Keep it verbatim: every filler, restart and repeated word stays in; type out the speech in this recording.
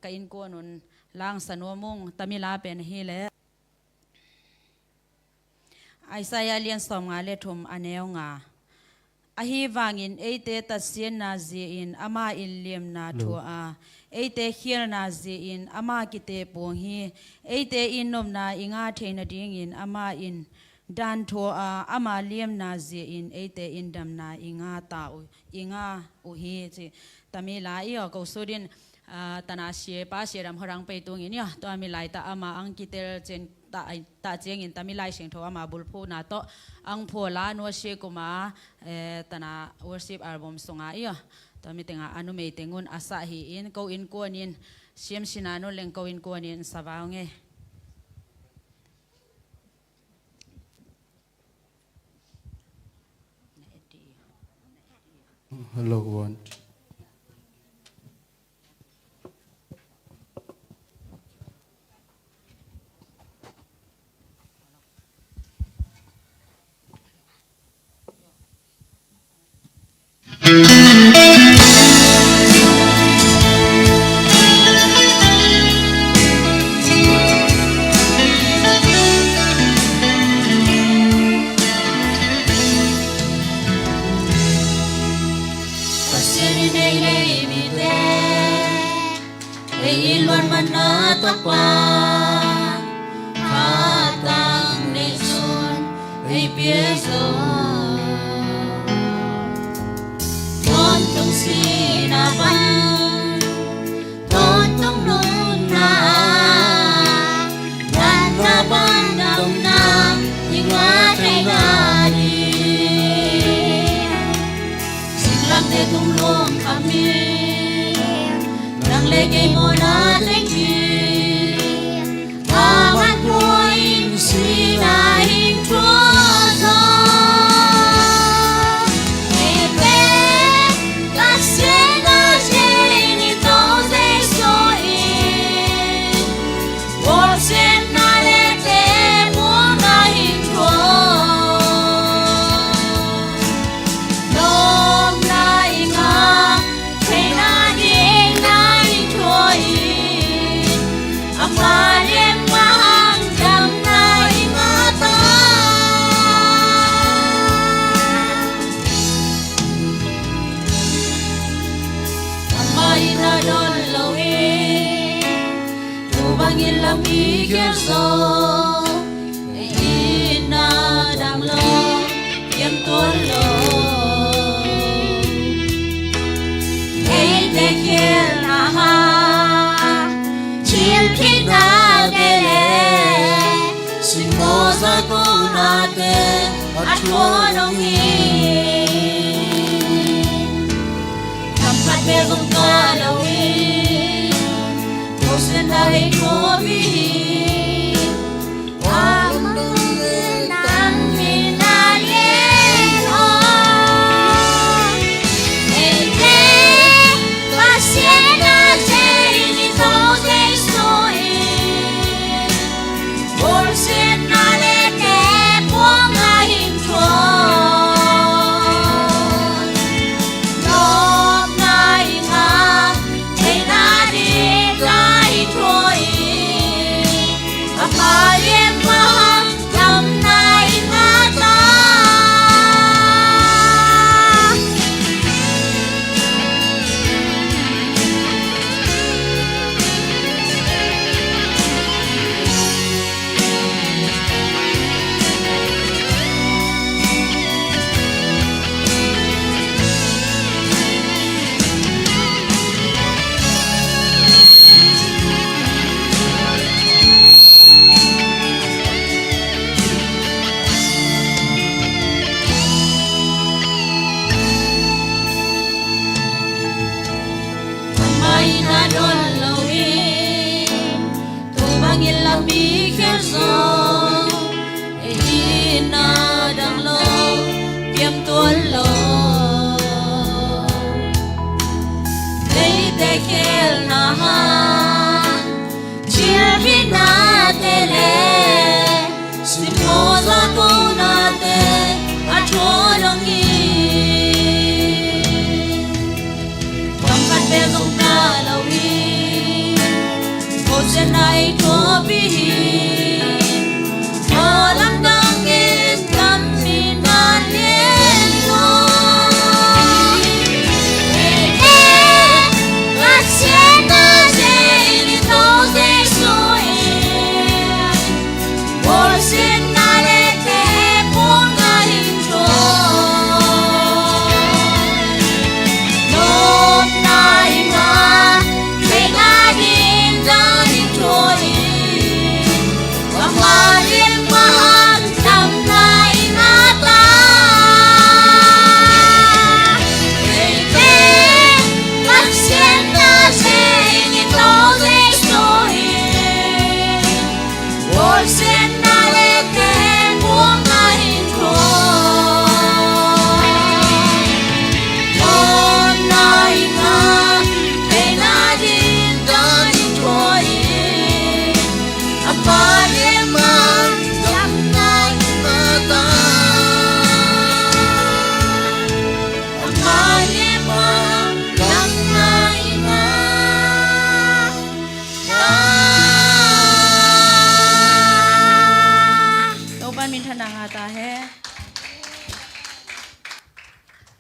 Ka innkuan un langsa nuam ung. Tamila pen hi leh Isaiah lian sawmnga le thum, a neu nga. Ahi vangin eite tatsiatna zia-in ama in liamna thuah a, eite khialna zia-in ama kitehpuang hi. Eite in nopna i ngah theihna dingin ama in dan thuah a, ama liamna zia-in eite in damna i ngah ta uh, i ngah uh hi, ci. Tamila i aw, ko sut in, ah, tana sia pa sia dam khuadang pei tungin i aw, tua mi lai ta ama ang kitel cin ta, ta ciangin Tamilai Siangtho ama bulphuna tawh ang phuala nuasia kuma, eh, tana worship album sunga i aw, tua mi tenga a numei tengun a sah hi in, ko innkuan in siam sina nu leng ko innkuan in sa vau nge. Hello, one. Pasian in ei lei mite, ei i luan manna tapa, khatang neihsun ei pia zo. Tawntung sihna pan tawntung nunna, natna pan damna i ngah theihna ding. Singlamteh tung lungkham in nang le kei mawhna teng hi. Aman pua in sihna in thuah zaw. Eite ka siatna zia-in i to zei zaw in, bawlsiatna le tepmuangna in thuah. Nopna i ngah theihna dingin i thuah in, ama lian mah hang damna i ngah ta. Ama in a dawn lo in, tu bangin lam i khial zo. Ei in a dang lo, piang tuan lo. Eite khialna hang, cil khitnate le simmawh zakonate a thuah nong hi. Thamphat bek zong ka lo hi. Ko siatna ei thuah hi. Topa min thang dang a ta hen.